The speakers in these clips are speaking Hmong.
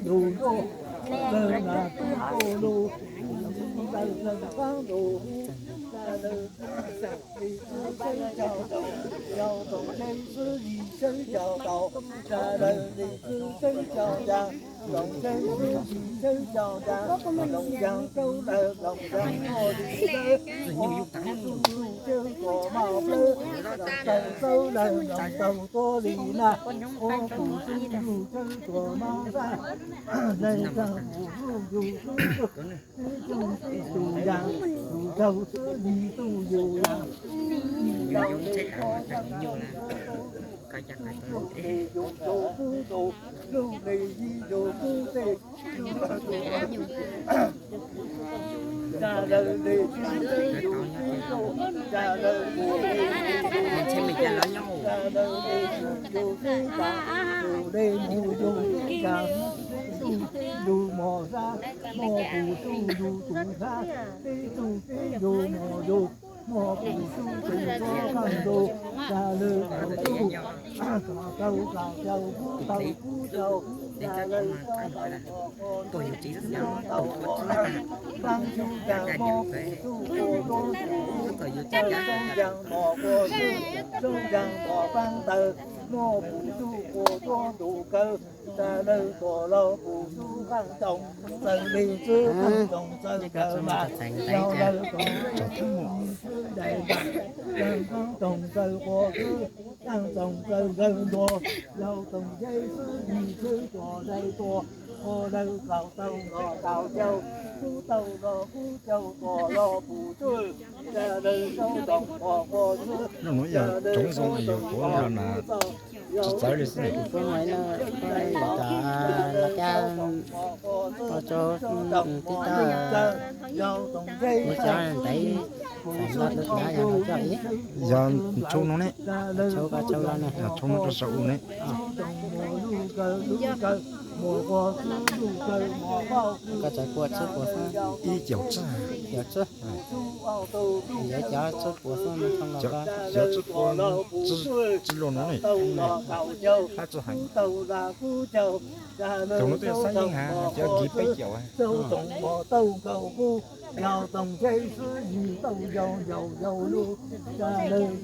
ntug ntuj, lawv nas tub tuj lug, lawv nas qaab ntuj, lawv li txwv tseeb cog ntaus, yog toom tseeb xwb li tseeb cog ntaus, lawv li txwv tseeb cog ncaag, toom tseeb xwb li tseeb cog ncaag, toom ncaag rau lawv toom ncaag tuab li lawv, ua puj tsuj lug tseeb tuam maj plawv, toom tawg plawv lawv toom tawg tuab li nag, ua puj tsuj lug tseeb tuam maj nag, neeg txag puj tsuj yug tub tug, tub tug tub yug yug yaam, tub tug yug yaam, yug yaam le tub tug yug le yug tug tub tug, lug le yug tug tub teg, lug tug tug, tsa lawv le tub teg yug tub tug, tsa lawv le tub teg yug tub teg, tsa lawv le tub tug yug tub teg, tsa le tub tug yug tub teg, tsa tub tug yug mos sab, mos puj tsuj yug tug sab, tub tug tub yug mos yug, mos puj tsuj tug tuab qaab ntuj, tsa lawv tug tub, tsa tau tsa caug kub tau kub caug, tsa lawv tau tau mos qos txwb, tsa lawv tau mos qos txwb, taab tsuj tsa mos puj tsuj qua tuab ntuj, tsa lawv tau ncaag mos qua txwb, tau ncaag mos paab ntawg, mos puj tsuj qua tuab ntuj kawg, tsa lawv tuam los puj tsuj qaab toom, txawg li txwb qaab toom txawg kawg mas, yog lawv toom txawg li txwb daim npaam, txawg qaab toom txawg qua txwb, qaab toom txawg kawg ntua, yog toom tseeb xwb li txwb tuam daim tuam, ua lawv kaum tau los kaum caug, kub tau los kub caug, tuam los puj tsuj, tsa lawv tau toom mos qua txwb, tsa lawv tau toom mos txwb tau, yog tsis txawv li xwb. Kuv muaj ib no, kuv tas los cab, tau tso tib tag, kuv cov ntaiv, xaim los tus cav yog los coj ib. Yog tshau no ne, tshau ko tshau los ne, tshau no rau saum u ne. Koj txawm pua txwb pua xwb. Ib caug txwb. Caug txwb. Yog cov txwb pua xwb no, cov txwb pua txwb luag no ne, hab txwb heev. Thaum no twb xab yeej has cov nkiv peb caug. Yog toom tseeb xwb yig tau yau yau yau lug, tsa lawv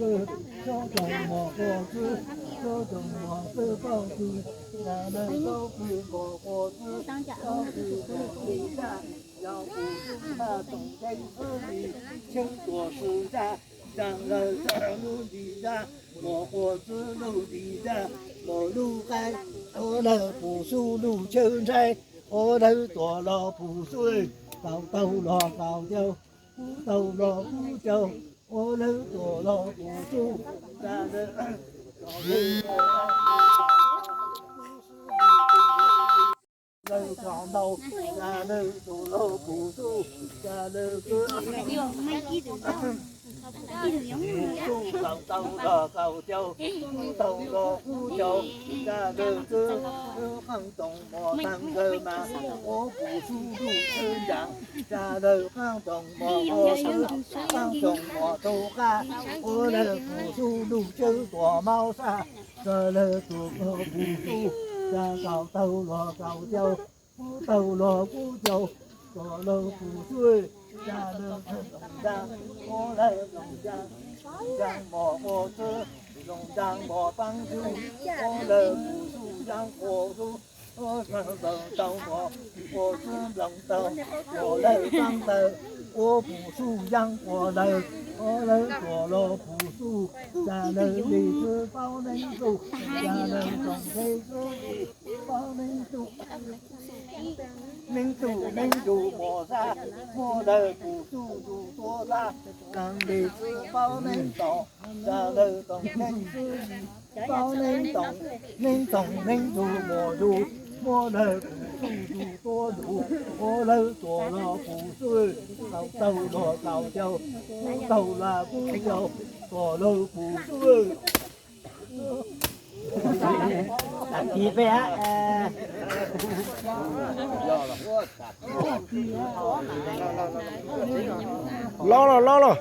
tau toom mos qua txwb, tau toom mos txwb pauj txwb, tsa lawv tau pw mos qua txwb, tau pw mos li tag, yog puj tsuj tag toom tseeb xwb li tseeb tuam xwb tag, tsa lawv tau lub nti tag, mos qua txwb lub nti tag, mos lub qaib, ua lawv puj tsuj lug tshawb ntshaib, ua lawv tuam los puj tsuj, kaum tau los kaum caug, kub tau los kub caug, ua lawv tuam los puj tsuj, tsa lawv tau lub nti tag, lawv tau ntau, tsa lawv tuam los puj tsuj, tsa lawv Kuv tsuj kaum tau los kaum caug, kuv tau los kuv caum, tsa lawg twb qeej toom mom tag nkawg mas, ua kuv tsuj lug tswb ncav, tsa lawg qeej toom mom ua tswb, qeej toom mom tug qab, ua lawg kuv tsuj lug tswb tuam maub sab, tsa lawg tuam kuv tsuj, tsa kaum tau los kaum caug, kuv tau los kuv caum, kom lawv kuv tsuj, tsa lawg qeej toom ncav, ua lawg toom ncav, ncav mom ua tswb, toom ncav mom paab tsuj, ua lawg kuv tsuj yaab quas tsuj, ua lawg toom ncav mom ua tswb nploos taug, kom lawg paab taug, ua kuv tsuj yaab quas lawg, ua lawg tuam los kuv tsuj, tsa lawg li tswb paub neeb tsuj, tsa lawg toom nqe tsuj, paub neeb tsuj, neeb tsuj neeb tsuj mom sab, muab lawg kuv tsuj tsuj tuab sab, tsa li tswb paub neeb toom, tsa lawg toom neeb tsuj, paub neeb toom, neeb toom neeb tsuj mom tsuj, muab lawg kuv tsuj tsuj tuab tsuj, ua lawg tuam los kuv tsuj, tau tau los tau caug, kuv tau los kuv caug, kom lawg kuv tsuj. Tag kis peb hab. Los los los los.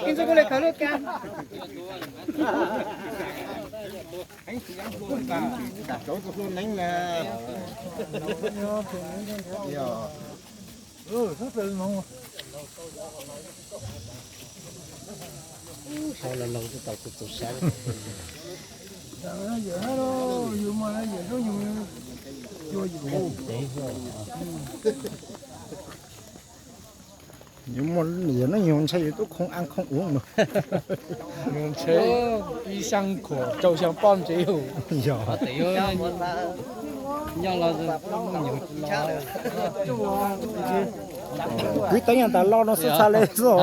Ib txwm kuj le khaws lub kas. Tab tus hlua neeb na. Sau los laug twb tau tus tus sab. Yus muaj yus noj yus ntshai yus tub khoob ab khoob ub mas. Yus ntshai ib xyoo khuam rau xyoo poj ntsev. Yog. Kwv teeb yog tas lo no xwb txha le xwb.